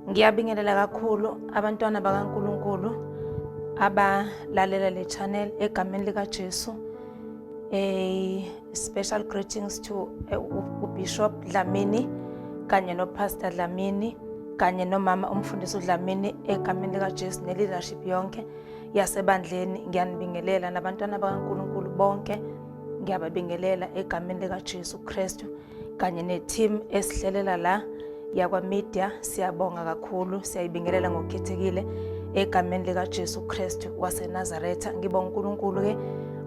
Ngiyabingelela kakhulu abantwana bakaNkuluNkulu abalalela le channel egameni likaJesu. A special greetings to uBishop Dlamini kanye noPastor Dlamini kanye nomama umfundisi uDlamini egameni likaJesu ne-leadership yonke yasebandleni. Ngiyanibingelela nabantwana bakaNkuluNkulu bonke, ngiyababingelela egameni likaJesu Kristu kanye ne-team esihlelela la yakwa-media. Siyabonga kakhulu, siyayibingelela ngokukhethekile egameni likaJesu Kristu waseNazaretha. Ngibonga uNkulunkulu-ke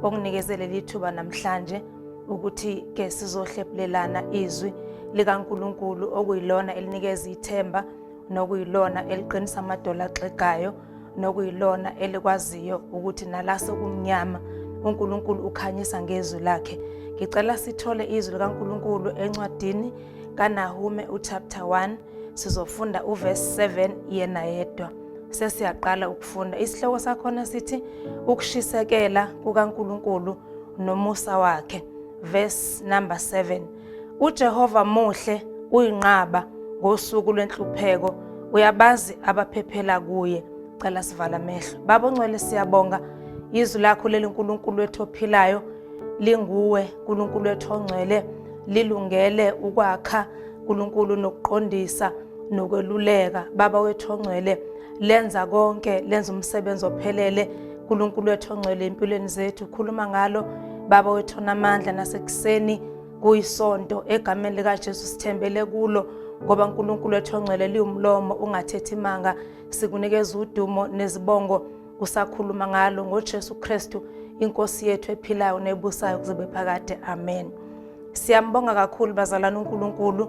onginikeze leli thuba namhlanje ukuthi ke sizohlephulelana izwi likaNkulunkulu okuyilona elinikeza ithemba nokuyilona eliqinisa amadolo axegayo nokuyilona elikwaziyo ukuthi nala sekumnyama uNkulunkulu ukhanyisa ngezwi lakhe. Ngicela sithole izwi likaNkulunkulu encwadini kaNahume uchapter 1, sizofunda uverse 7 yena yedwa. Sesiyaqala ukufunda. Isihloko sakhona sithi ukushisekela kukaNkulunkulu nomusa wakhe. Verse number 7. UJehova muhle, uyinqaba ngosuku lwenhlupheko, uyabazi abaphephela kuye. Cela sivala amehlo. Baba ongcwele, siyabonga izwi lakho leli, Nkulunkulu wethu ophilayo, linguwe Nkulunkulu wethu ongcwele, lilungele ukwakha Nkulunkulu nokuqondisa nokweluleka. Baba wethu ongcwele, lenza konke, lenza umsebenzi ophelele Nkulunkulu wethu ongcwele empilweni zethu. Khuluma ngalo Baba wethu onamandla nasekuseni kuyisonto, egameni likaJesu sithembele kulo, ngoba uNkulunkulu wethu ongcwele liwumlomo ungathethi imanga. Sikunikeza udumo nezibongo usakhuluma ngalo ngoJesu Kristu inkosi yethu ephilayo nebusayo kuze phakade, amen. Siyambonga kakhulu bazalwane uNkulunkulu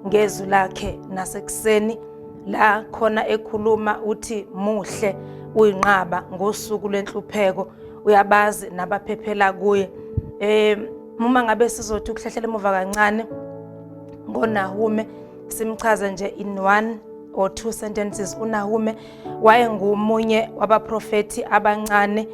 ngezwi lakhe nasekuseni la khona ekhuluma uthi muhle, uyinqaba ngosuku lwenhlupheko, uyabazi nabaphephela kuye. Uma ngabe sizothi ukuhlehlela emuva kancane ngoNahume, simchaze nje in one or two sentences. uNahume wayengumunye wabaprofethi abancane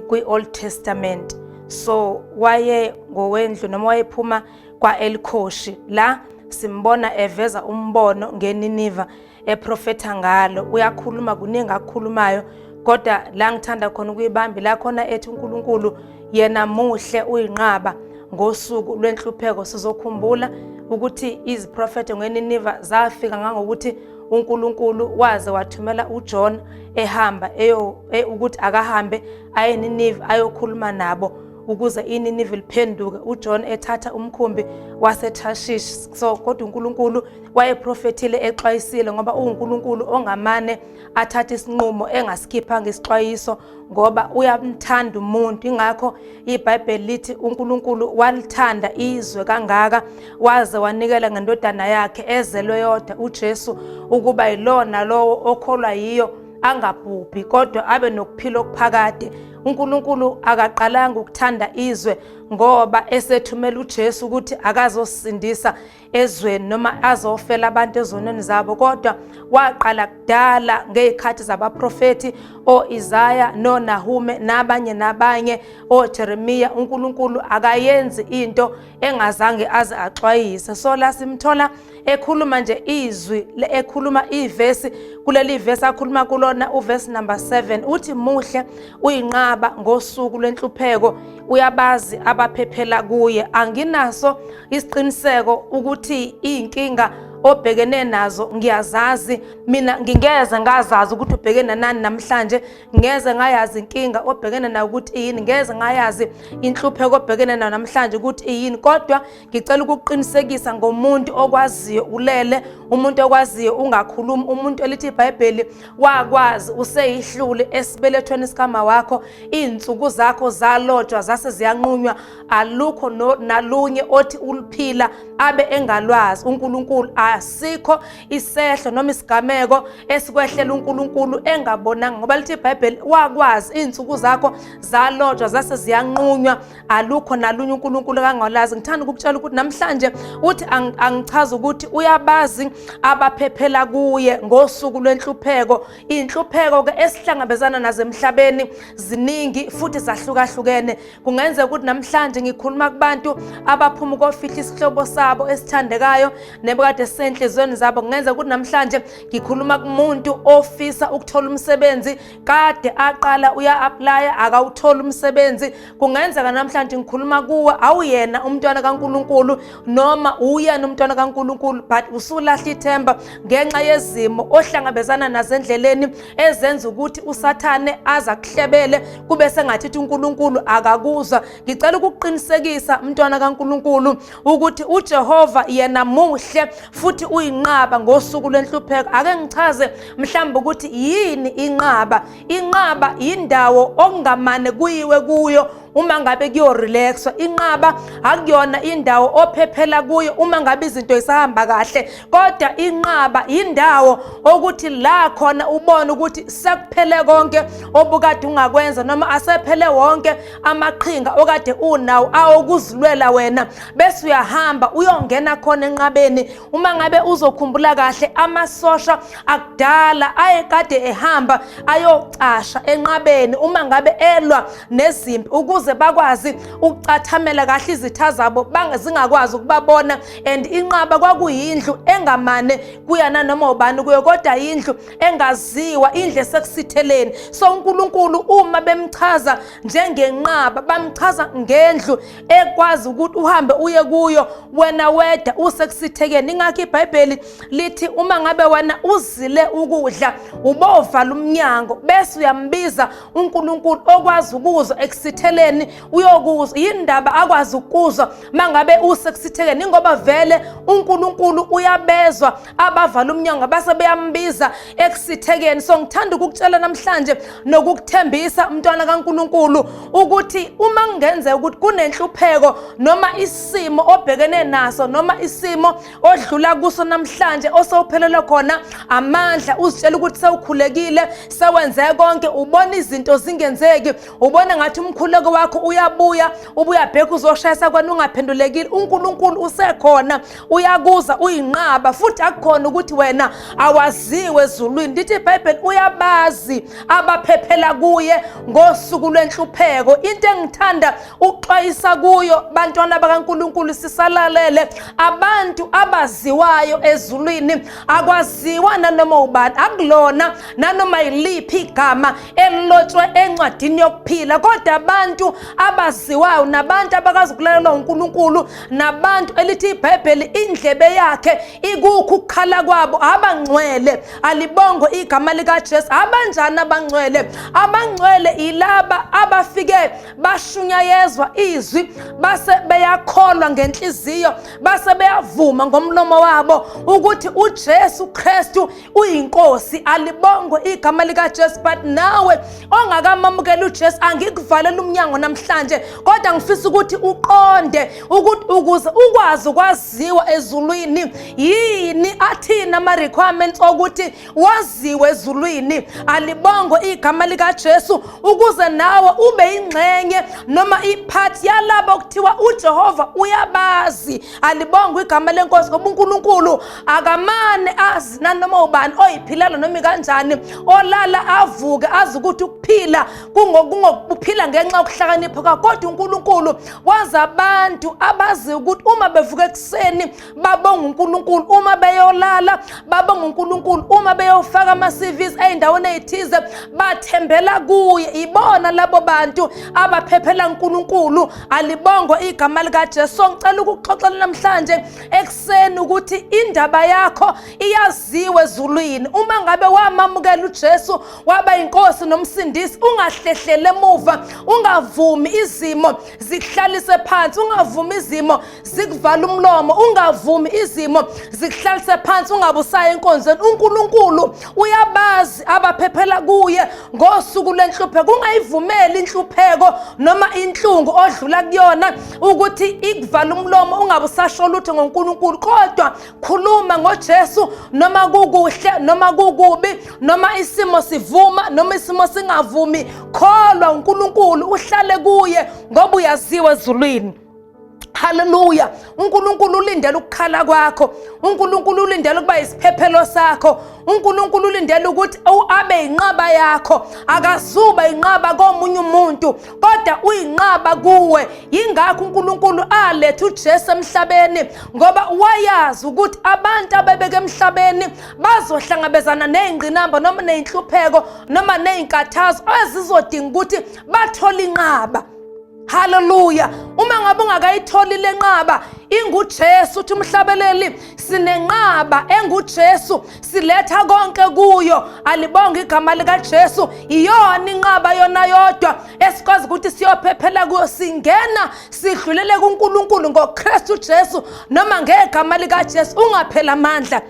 kwi-Old Testament. So waye ngowendlu noma wayephuma kwa-Elkoshi. La simbona eveza umbono ngeNiniva, eprofetha ngalo. Uyakhuluma, kuningi akukhulumayo, kodwa la ngithanda khona ukuyibamba la khona ethi uNkulunkulu yena muhle, uyinqaba ngosuku lwenhlupheko. Sizokhumbula ukuthi iziprofetho ngeNiniva zafika ngangokuthi uNkulunkulu waze wathumela uJohn ehamba eyo ukuthi akahambe aye eNiniva ayokhuluma nabo ukuze iNiniva liphenduke. uJohn ethatha umkhumbi waseTarshish. So kodwa uNkulunkulu wayeprofethile, exwayisile, ngoba uNkulunkulu ongamane athathe isinqumo engasikhiphanga isixwayiso, ngoba uyamthanda umuntu. Ingakho iBhayibheli lithi uNkulunkulu walithanda izwe kangaka waze wanikela ngendodana yakhe ezelwe yodwa uJesu, ukuba yilona lowo okholwa yiyo angabhubhi kodwa abe nokuphila okuphakade. uNkulunkulu akaqalanga ukuthanda izwe ngoba esethumela uJesu ukuthi akazosindisa ezweni noma azofela abantu ezonweni zabo, kodwa waqala kudala ngezikhathi zabaprofethi oIsaya noNahume nabanye nabanye oJeremiya. uNkulunkulu akayenzi into engazange aze axwayise. So la simthola ekhuluma nje izwi, ekhuluma ivesi, kuleli vesi akhuluma kulona uvesi number 7, uthi muhle, uyinqaba ngosuku lwenhlupheko, uyabazi abaphephela kuye. Anginaso isiqiniseko ukuthi iy'nkinga obhekene nazo ngiyazazi mina, ngingeze ngazazi ukuthi ubhekene nani namhlanje, ngeze ngayazi inkinga obhekene nayo ukuthi iyini, ngeze ngayazi inhlupheko obhekene nayo namhlanje ukuthi iyini, kodwa ngicela ukuqinisekisa ngomuntu okwaziyo ulele, umuntu okwaziyo ungakhulumi, umuntu elithi iBhayibheli wakwazi useyihlule esibelethweni sikama wakho, iy'nsuku zakho zalotshwa zase ziyanqunywa, alukho nalunye othi uluphila abe engalwazi uNkulunkulu. Asikho isehlo noma isigameko isigameko esikwehlela uNkulunkulu engabonanga, ngoba lithi iBhayibheli wakwazi izinsuku zakho zalotshwa zase ziyanqunywa, alukho nalunye uNkulunkulu kangalazi. Ngithanda ukukutshela ukuthi namhlanje uthi angichaza ukuthi uyabazi abaphephela kuye ngosuku lwenhlupheko. Inhlupheko ke esihlangabezana nazo emhlabeni ziningi futhi zahlukahlukene. Kungenzeka ukuthi namhlanje ngikhuluma kubantu abaphuma ukofihla isihlobo sabo esithandekayo nebekade senhlizweni zabo. Kungenzeka ukuthi namhlanje ngikhuluma kumuntu ofisa ukuthola umsebenzi, kade aqala uya-aplaya akawuthola umsebenzi. Kungenzeka namhlanje ngikhuluma kuwe, awuyena umntwana kaNkulunkulu noma uyena umntwana kaNkulunkulu, but usulahla ithemba ngenxa yezimo ohlangabezana nazo endleleni ezenza ukuthi uSathane aza kuhlebele kube sengathi uNkulunkulu akakuzwa. Ngicela ukuqinisekisa mntwana kaNkulunkulu ukuthi uJehova yena muhle futhi uyinqaba ngosuku lwenhlupheko. Ake ngichaze mhlawumbe ukuthi yini inqaba. Inqaba indawo okungamane kuyiwe kuyo uma ngabe kuyorelaxwa. Inqaba akuyona indawo ophephela kuyo uma ngabe izinto isahamba kahle, kodwa inqaba indawo okuthi la khona ubone ukuthi sekuphele konke obukade ungakwenza, noma asephele wonke amaqhinga okade unawo awokuzilwela wena, bese uyahamba uyongena khona enqabeni. Uma ngabe uzokhumbula kahle, amasosha akudala ayekade ehamba ayocasha enqabeni uma ngabe elwa nezimpi, ukuze bakwazi ukucathamela kahle izitha zabo zingakwazi ukubabona. And inqaba kwakuyindlu engamane kuya nanoma ubani kuyo, kodwa indlu engaziwa, indlu esekusitheleni. So uNkulunkulu uma bemchaza njengenqaba, bamchaza ngendlu ekwazi ukuthi uhambe uye kuyo wena wedwa usekusithekeni. Ingakho iBhayibheli lithi uma ngabe wena uzile ukudla, ubovala umnyango bese uyambiza uNkulunkulu okwazi ukuzwa ekusitheleni, uyokuzwa. Yindaba akwazi ukuzwa mangabe usekusithekeni? Ingoba vele uNkulunkulu uyabezwa abavala umnyango base beyambiza ekusithekeni. So ngithanda ukukutshela namhlanje nokukuthembisa mntwana kaNkulunkulu ukuthi uma kungenzeka ukuthi kunenhlupheko noma isimo obhekene naso noma isimo odlula kuso namhlanje osewuphelelwe khona amandla, uzitshela ukuthi sewukhulekile, sewenze konke, ubona izinto zingenzeki, ubona ngathi umkhuleko wakho uyabuya ubuya bheka uzoshayisa kwena ungaphendulekile, uNkulunkulu usekhona, uyakuza, uyinqaba, futhi akukhona ukuthi wena awaziwe ezulwini. Lithi iBhayibheli uyabazi abaphephela kuye ngosuku lwenhlupheko. Into engithanda ukuxwayisa kuyo bantwana bakaNkulunkulu sisalalele, abantu abaziwayo ezulwini akwaziwa nanoma ubani, akulona nanoma yiliphi igama elilotshwe encwadini yokuphila, kodwa abantu abaziwayo nabantu abakazi ukulalelwa uNkulunkulu nabantu elithi iBhayibheli indlebe yakhe ikukho ukukhala kwabo, abangcwele. Alibongwe igama likaJesu. Abanjani abangcwele? Abangcwele ilaba abafike bashunyayezwa izwi base beyakholwa ngenhliziyo, base beyavuma ngomlomo wabo ukuthi uJesu Kristu uyiNkosi. Alibongwe igama likaJesu. But nawe ongakamamukeli uJesu, angikuvalela umnyango namhlanje, kodwa ngifisa ukuthi uqonde ukuthi ukuze ukwazi ukwaziwa ezulwini, yini athini ama-requirements okuthi waziwe ezulwini. Alibongwe igama likaJesu. Ukuze nawe ube ingxenye noma ipart yalabo okuthiwa uJehova uyabazi. Alibongwe igama lenkosi, ngoba uNkulunkulu akamane azi nanoma ubani oyiphilela noma kanjani, olala avuke azi ukuthi ukuphila kungokuphila ngenxa yokuhlakanipha kwakho, kodwa uNkulunkulu wazi abantu abazi ukuthi uma bevuka ekuseni babonga uNkulunkulu, uma beyolala babonga uNkulunkulu, uma beyofaka ama-CVs ey'ndaweni ey'thize bathembela kuye. Ibona labo bantu abaphephela uNkulunkulu. Alibongwe igama likaJesu. So ngicela ukukuxoxela namhlanje ekuseni ukuthi indaba yakho iyaziwa ezulwini. Uma ngabe wamamukela uJesu waba inkosi nomsindisi, ungahlehlele emuva, ungavumi Ungavumi izimo zikuhlalise phansi, ungavumi izimo zikuvala umlomo, ungavumi izimo zikuhlalise phansi, ungabe usaya enkonzweni. UNkulunkulu uyabazi abaphephela kuye ngosuku lwenhlupheko. Ungayivumeli inhlupheko noma inhlungu odlula kuyona ukuthi ikuvala umlomo, ungabe usasho lutho ngoNkulunkulu, kodwa khuluma ngoJesu noma kukuhle noma kukubi, noma isimo sivuma noma isimo singavumi. Kholwa uNkulunkulu, uhlale kuye ngoba uyaziwa ezulwini. Haleluya! UNkulunkulu ulindele ukukhala kwakho. UNkulunkulu ulindele ukuba isiphephelo sakho. UNkulunkulu ulindele ukuthi abe inqaba yakho. Akazuba inqaba komunye umuntu, kodwa uyinqaba kuwe. Yingakho uNkulunkulu aletha uJesu emhlabeni, ngoba wayazi ukuthi abantu abebeke emhlabeni bazohlangabezana nezingqinamba noma nezinhlupheko noma nezinkathazo ezizodinga ukuthi bathole inqaba. Haleluya! Uma ngabe ungakayitholi lenqaba inguJesu, uthi umhlabeleli, sinenqaba enguJesu, siletha konke kuyo. Alibonge igama likaJesu. Iyona inqaba yona yodwa esikwazi ukuthi siyophephela kuyo, singena sidlulele kuNkulunkulu ngoKristu Jesu noma ngegama likaJesu. Ungaphela amandla,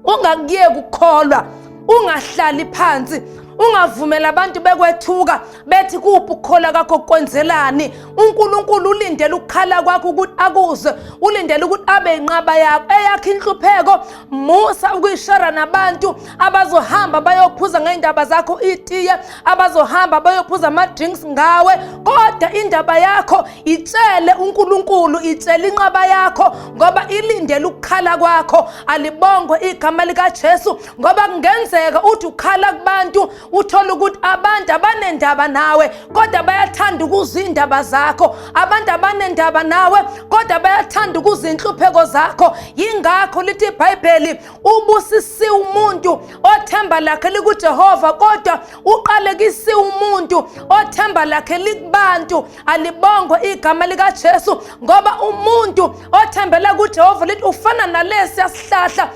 ungakuyeki ukukholwa, ungahlali phansi, ungavumela abantu bekwethuka bethi kuphi ukukholwa kwakho, kwenzelani. UNkulunkulu ulindele ukukhala kwakho ukuthi akuzwe, ulindele ukuthi abe inqaba yakho. Eyakho inhlupheko musa ukuyishara nabantu abazohamba bayophuza ngey'ndaba zakho itiye, abazohamba bayophuza ama-drinks ngawe, kodwa indaba yakho itshele uNkulunkulu, itshele inqaba yakho, ngoba ilindele ukukhala kwakho. Alibongwe igama likaJesu, ngoba kungenzeka uthi ukhala kubantu, uthole ukuthi abantu abanendaba nawe, kodwa bayathanda ukuzwa iy'ndaba zakho. Abantu abanendaba nawe, kodwa bayathanda ukuzwa inhlupheko zakho. Yingakho lithi iBhayibheli, ubusisiwe umuntu othemba lakhe likuJehova, kodwa uqalekisiwe umuntu othemba lakhe likubantu. Alibongwe igama likaJesu, ngoba umuntu othembela kuJehova lithi ufana nalesi sihlahla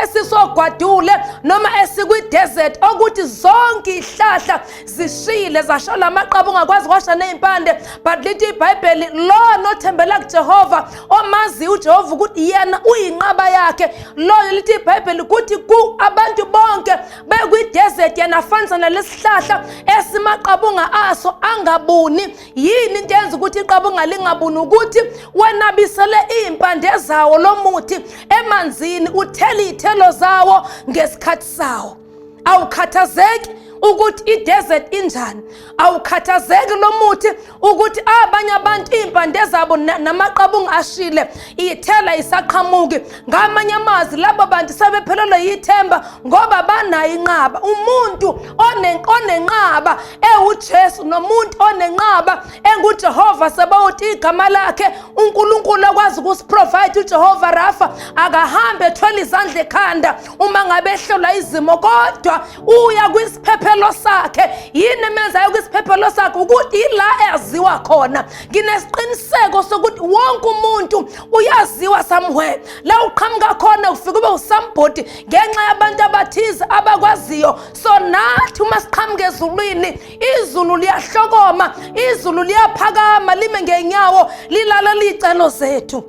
esisogwadule noma esikwi-desert, okuthi zonke ihlahla zishile zashola amaqaba, ungakwazi kwasha ney'mpande, but lithi iBhayibheli lona othembela kuJehova, omaziyo uJehova ukuthi yena uyinqaba yakhe, loyo lithi iBhayibheli ukuthi ku abantu bonke bekwi-desert yena afanisa nalesihlahla esimaqabunga aso angabuni. Yini into yenza ukuthi iqabunga lingabuni? Ukuthi wenabisele iy'mpande zawo lo muthi emanzini, uthele iy'thelo zawo ngesikhathi sawo. Awukhathazeki ukuthi i-desert injani, awukhathazeki lo muthi ukuthi abanye abantu iy'mpande zabo namaqabunga ashile, iy'thela isaqhamuki. Ngamanye amazwi, labo bantu sebephelelwe yithemba ngoba banayo inqaba. Umuntu onenqaba ewuJesu nomuntu onenqaba enguJehova Sebawoti igama lakhe, uNkulunkulu akwazi ukusiprovide uJehova Rafa, akahambe ethwele izandla ekhanda uma ngabe ehlolwa izimo, kodwa uya kwisiphephelo sakhe. Yini emenzayo kwisiphephelo sakhe? Ukuthi ila eyaziwa khona. Nginesiqiniseko sokuthi wonke umuntu uyaziwa somewhere la uqhamuka khona, ufike ube usomebody ngenxa yabantu abathize abakwaziyo. So nathi uma siqhamuka ezulwini, izulu liyahlokoma, izulu liyaphakama, lime ngenyawo, lilalela iy'celo zethu.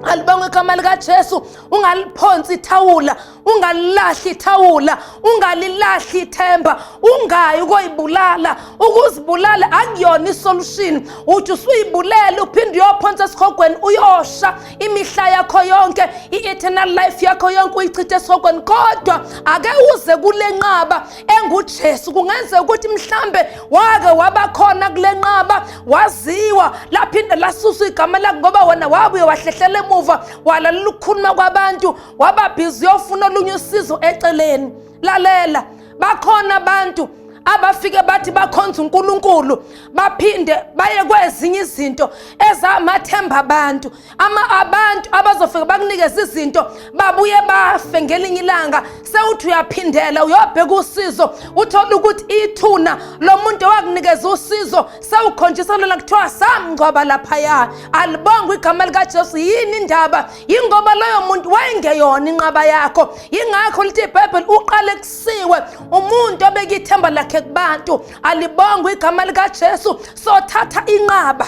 Alibongwe igama likaJesu. Ungaliphonsi ithawula, ungalilahli ithawula, ungalilahli ithemba, ungayi ukoyibulala. Ukuzibulala akuyona isolution. Uthi usuyibulele uphinde uyophonsa esihogweni, uyosha imihla yakho yonke, i-eternal life yakho yonke uyichithe esihogweni. Kodwa ake uze kule nqaba enguJesu. Kungenzeka ukuthi mhlambe wake waba khona kule nqaba, waziwa, laphinde lasuswa igama lakho ngoba wena wabuye wahlehlela emuva, walalela ukukhuluma kwabantu, waba busy uyofuna olunye usizo eceleni. Lalela, bakhona abantu abafike bathi bakhonza uNkulunkulu, baphinde baye kwezinye izinto ezamathemba abantu. Ama abantu abazofika bakunikeza izinto, babuye bafe ngelinye ilanga, sewuthi uyaphindela uyobheka usizo, uthole ukuthi ithuna lomuntu owakunikeza usizo sewukhonjiswa lona, kuthiwa samngcwaba laphaya. Alibongwe igama likaJesu. Yini indaba? Yingoba loyo muntu wayengeyona inqaba yakho. Yingakho lithi iBhayibheli uqalekisiwe umuntu obeka ithemba lakhe. yakhe kubantu. Alibongwe igama likaJesu. Sothatha inqaba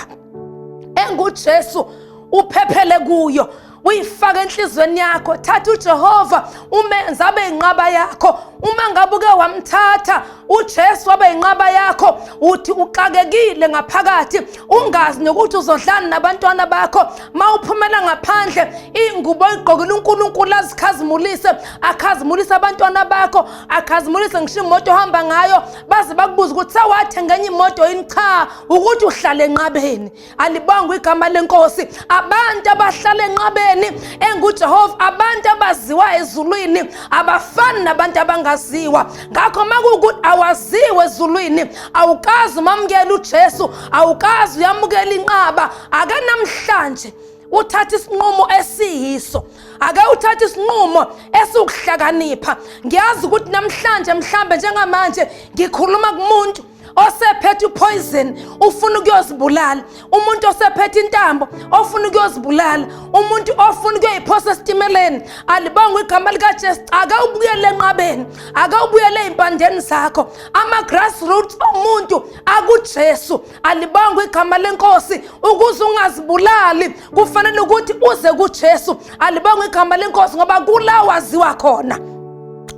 enguJesu uphephele kuyo, uyifake enhlizweni yakho. Thatha uJehova umenze abe inqaba yakho. Uma ngabe uke wamthatha uJesu wabe inqaba yakho, uthi uxakekile ngaphakathi, ungazi nokuthi uzodlani nabantwana bakho. Mawuphumela ngaphandle, ingubo oyigqokile uNkulunkulu azikhazimulise, akhazimulise abantwana bakho, akhazimulise ngisho imoto ohamba ngayo, baze bakubuze ukuthi sewathenga enye imoto yini. Cha, ukuthi uhlale enqabeni. Alibongwe igama lenkosi. Abantu abahlala enqabeni enguJehova, abantu abaziwa ezulwini, abafani nabantu abangaziwa. Ngakho makuwukuthi awaziwe ezulwini, awukazi umamukela uJesu, awukazi uyamukela inqaba, ake namhlanje uthatha isinqumo esiyiso, ake uthathe isinqumo esiwukuhlakanipha. Ngiyazi ukuthi namhlanje mhlambe njengamanje ngikhuluma kumuntu osephethe upoison ufuna ukuyozibulala, umuntu osephethe intambo ofuna ukuyozibulala, umuntu ofuna ukuyoyiphosa esitimeleni. Alibongwe igama likaJesu. Ake ubuyele enqabeni, ake ubuyele ey'mpandeni zakho. Ama-grassroots omuntu akuJesu. Alibongwe igama lenkosi. Ukuze ungazibulali kufanele ukuthi uze kuJesu. Alibongwe igama lenkosi, ngoba kula waziwa khona.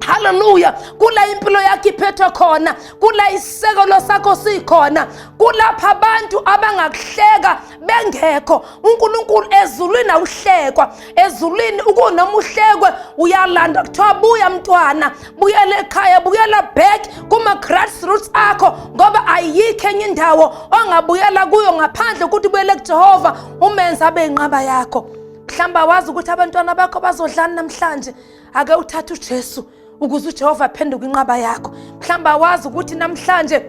Haleluya! Kula impilo yakho iphethwe khona, kula isisekelo sakho sikhona, kulapha abantu abangakuhleka bengekho. UNkulunkulu ezulwini awuhlekwa, ezulwini ukunoma uhlekwe uyalanda, kuthiwa buya mntwana, buyela ekhaya, buyela back kuma-grassroots akho, ngoba ayikho enye indawo ongabuyela kuyo ngaphandle ukuthi ubuyele kuJehova, umenze abe inqaba yakho. Mhlawumbe awazi ukuthi abantwana bakho bazodlani namhlanje, ake uthathe uJesu ukuze uJehova aphenduke inqaba yakho. Mhlawumbe awazi ukuthi namhlanje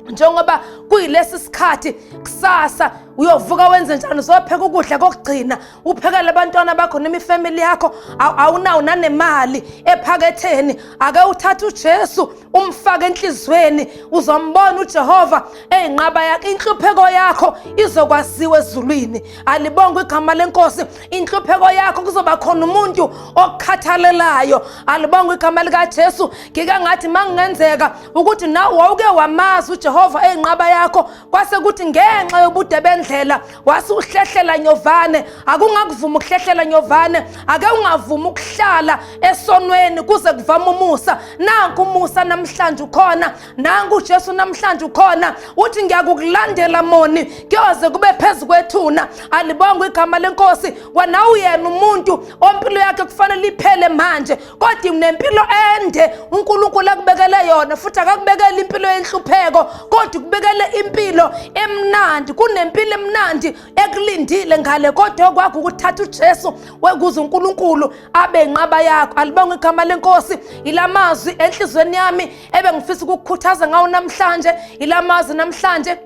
njengoba kuyilesi sikhathi, kusasa uyovuka wenze njani, uzopheka ukudla kokugcina, uphekele abantwana bakho noma ifamily yakho, awunawo nanemali ephaketheni. Ake uthathe uJesu umfake enhlizweni, uzombona uJehova eyinqaba yakho. Inhlupheko yakho izokwaziwa ezulwini. Alibongwe igama lenkosi. Inhlupheko yakho kuzoba khona umuntu okukhathalelayo. Alibongwe igama likaJesu. Ngike ngathi makungenzeka ukuthi nawe wawuke wamazi uJehova eyinqaba yakho, kwase kuthi ngenxa yobude bendlela wasuhlehlela nyovane, akungakuvuma ukuhlehlela nyovane. Ake ungavumi ukuhlala esonweni kuze kuvame umusa. Nanku umusa namhlanje ukhona, nangu uJesu namhlanje ukhona, uthi ngiyakukulandela moni kuyoze kube phezu kwethuna. Alibongwe igama lenkosi. Wena uyena umuntu ompilo yakhe kufanele iphele manje, kodwa unempilo ende uNkulunkulu akubekele yona, futhi akakubekele impilo yenhlupheko, kodwa ukubekele impilo emnandi. Kunempilo emnandi ekulindile ngale, kodwa okwakho ukuthatha uJesu wekuze uNkulunkulu abe inqaba yakho. Alibongwe igama lenkosi. Ilamazwi enhlizweni yami ebengifisa ukukukhuthaza ngawo namhlanje, ilamazwi namhlanje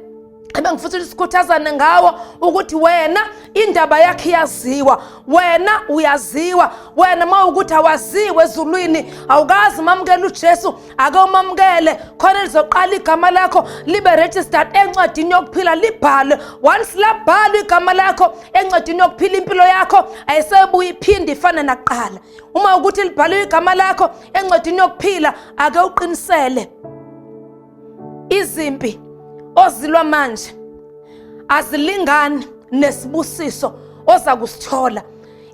ebengifisa ukuthi sikhuthazane ngawo, ukuthi wena indaba yakhe iyaziwa, wena uyaziwa. Wena uma ukuthi awaziwe ezulwini, awukazi mamukela uJesu, ake umamukele khona lizoqala igama lakho libe registered encwadini yokuphila, libhalwe. Once labhalwa igama lakho encwadini yokuphila, impilo yakho ayisebuye iphinde ifane nakuqala. Uma ukuthi libhaliwe igama lakho encwadini yokuphila, ake uqinisele. Izimpi ozilwa manje azilingani nesibusiso oza kusithola.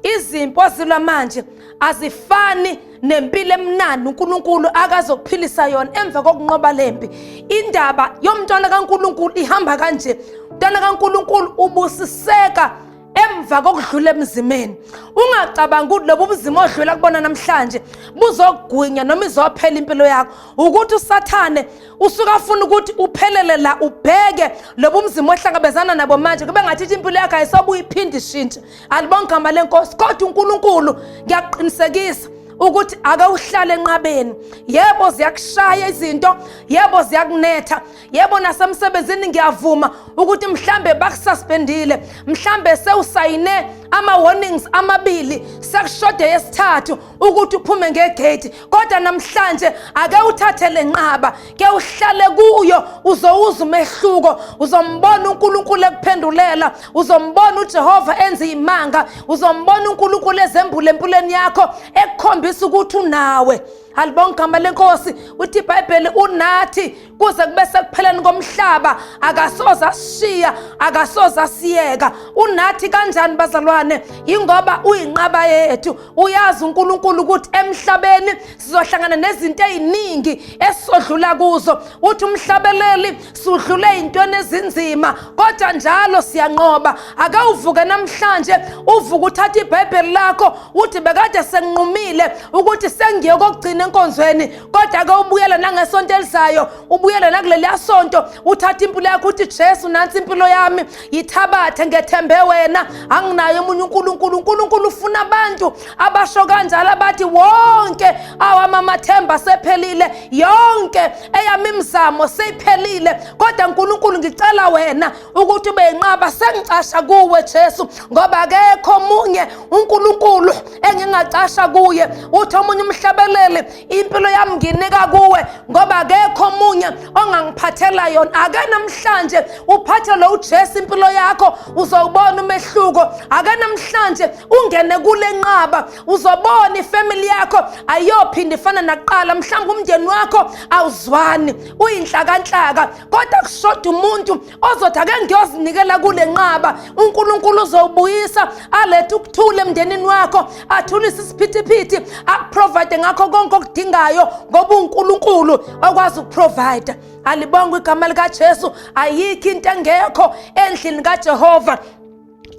Izimpi ozilwa manje azifani nempilo emnandi uNkulunkulu akazokuphilisa yona emva kokunqoba lempi. Indaba yomntwana kaNkulunkulu ihamba kanje: umntwana kaNkulunkulu ubusiseka emva kokudlula emzimeni. Ungacabangi ukuthi lobu buzima odlula kubona namhlanje buzogwinya noma izophela impilo yakho. Ukuthi uSathane usuke afuna ukuthi uphelele la, ubheke lobu mzima ohlangabezana nabo manje, kube ngathi impilo yakho ayisobuye iphinde ishintshe. Alibonge igama lenkosi. Kodwa uNkulunkulu, ngiyakuqinisekisa ukuthi ake uhlale enqabeni. Yebo, ziyakushaya izinto, yebo, ziyakunetha, yebo, nasemsebenzini ngiyavuma ukuthi mhlambe bakususpendile, mhlambe sewusayine ama-warnings amabili, sekushode yesithathu ukuthi uphume ngegate. Kodwa namhlanje ake uthathe le nqaba, ke uhlale kuyo, uzowuza umehluko. Uzombona uNkulunkulu ekuphendulela, uzombona uJehova enze imanga, uzombona uNkulunkulu ezembule empilweni yakho, ekukhombisa ukuthi unawe. Alibonga igama lenkosi. Uthi iBhayibheli unathi kuze kube sekupheleni komhlaba, akasoze asishiya, akasoze asiyeka. Unathi kanjani bazalwane? Yingoba uyinqaba yethu. Uyazi uNkulunkulu ukuthi emhlabeni sizohlangana nezinto eziningi esizodlula kuzo. Uthi umhlabeleli sudlule ey'ntweni ezinzima kodwa njalo siyanqoba. Ake uvuke namhlanje, uvuke uthathe iBhayibheli lakho uthi bekade senginqumile ukuthi sengiye kokugcina enkonzweni, kodwa ake ubuyele nangesonto elizayo, ubuyele nakuleliya sonto, uthathe impilo yakho uthi Jesu nansi impilo yami, yithabathe, ngethembe wena, anginaye omunye uNkulunkulu. uNkulunkulu ufuna abantu abasho kanjalo, abathi wonke awami amathemba sephelile, yonke eyami imizamo seyiphelile, kodwa uNkulunkulu ngicela wena ukuthi ube yinqaba, sengicasha kuwe Jesu, ngoba akekho omunye uNkulunkulu engingacasha kuye. Uthi omunye umhlabeleli, impilo yami nginika kuwe ngoba akekho omunye ongangiphathela yona. Ake namhlanje uphathe lo uJesu impilo yakho, uzowubona umehluko. Ake namhlanje ungene kule nqaba, uzobona ifamily yakho ayiyophinde ifana nakuqala. Mhlawumbe umndeni wakho awuzwani, uyinhlakanhlaka, kodwa kushoda umuntu ozothi ake ngiyozinikela kule nqaba. uNkulunkulu uzowubuyisa, alethe ukuthula emndenini wakho, athulise isiphithiphithi, akuprovide ngakho konke okudingayo, ngoba uNkulunkulu okwazi ukuprovide. Alibongwe igama likaJesu. Ayikho into engekho endlini kaJehova.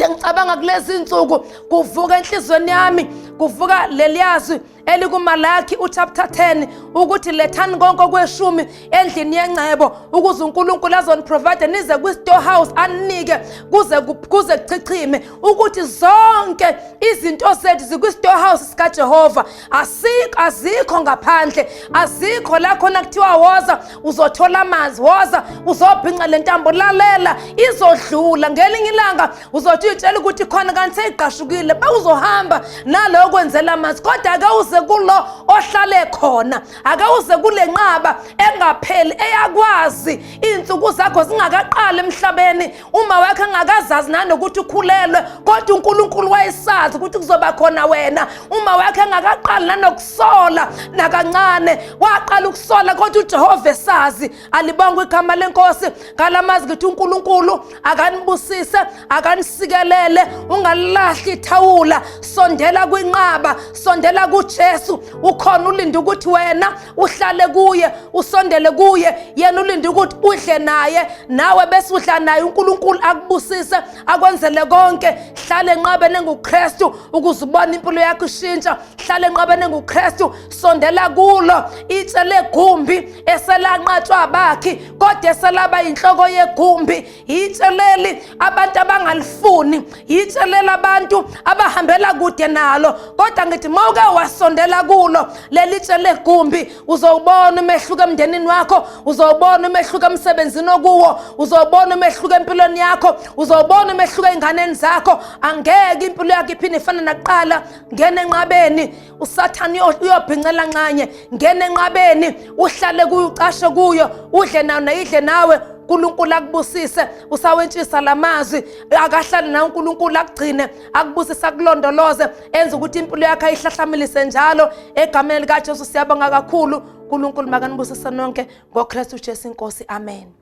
Ngicabanga kulezi insuku kuvuka enhlizweni yami, kuvuka leliyazwi elikuMalaki uchapter 10 ukuthi lethani konke okweshumi endlini yengcebo ukuze uNkulunkulu azoniprovide nize kwi-storehouse aninike kuze kuchichime, ukuthi zonke izinto zethu zikwi-storehouse sikaJehova, azikho ngaphandle, azikho la khona kuthiwa woza uzothola amanzi, woza uzobhinca le ntambo. Lalela, izodlula ngelinye ilanga, uzothi uyitshela ukuthi khona kanti seyigqashukile, bawuzohamba nalo kwenzela amanzi. Kodwa ake uze kulo ohlale khona, ake uze kule nqaba engapheli, eyakwazi iy'nsuku zakho zingakaqali emhlabeni, uma wakho engakazazi nanokuthi ukhulelwe, kodwa uNkulunkulu wayesazi ukuthi kuzoba khona wena. Uma wakho engakaqali nanokusola nakancane, waqala ukusola kodwa uJehova esazi. Alibongwe igama lenkosi. Ngalamazi ngithi uNkulunkulu akanibusise, akanisikelele. Ungalilahli ithawula, sondela kwinqaba, sondela kuJesu. Ukhona ulinde ukuthi wena uhlale kuye, usondele kuye, yena ulinde ukuthi udle naye, nawe bese udla naye. uNkulunkulu akubusise, akwenzele konke. Hlale enqabeni enguKristu ukuze ubone impilo yakho ishintsha. Hlale enqabeni enguKristu, sondela kulo itshe legumbi eselanqatshwa abakhi kodwa eselaba inhloko yegumbi. Itshe leli abantu abangalifuni, itshe leli abantu abahambela kude nalo, kodwa ngithi mawuke wasondela kulo leli tshe legumbi, uzowubona umehluko emndenini wakho, uzowubona umehluko emsebenzini okuwo, uzowubona umehluko empilweni yakho, uzowubona umehluko ey'nganeni zakho. Angeke impilo yakho iphinde ifane nakuqala. Ngena enqabeni, uSathane uyobhincela nxanye. Ngena enqabeni, uhlale kuyo, ucashe kuyo, udle nayo nayidle nawe. uNkulunkulu akubusise, usawentshisa lamazwi, akahlale nawe uNkulunkulu akugcine, akubusise, akulondoloze, enze ukuthi impilo yakho ayihlahlamelise njalo egameni likaJesu. Siyabonga kakhulu. uNkulunkulu makanibusise nonke ngoKristu Jesu inkosi. Amen.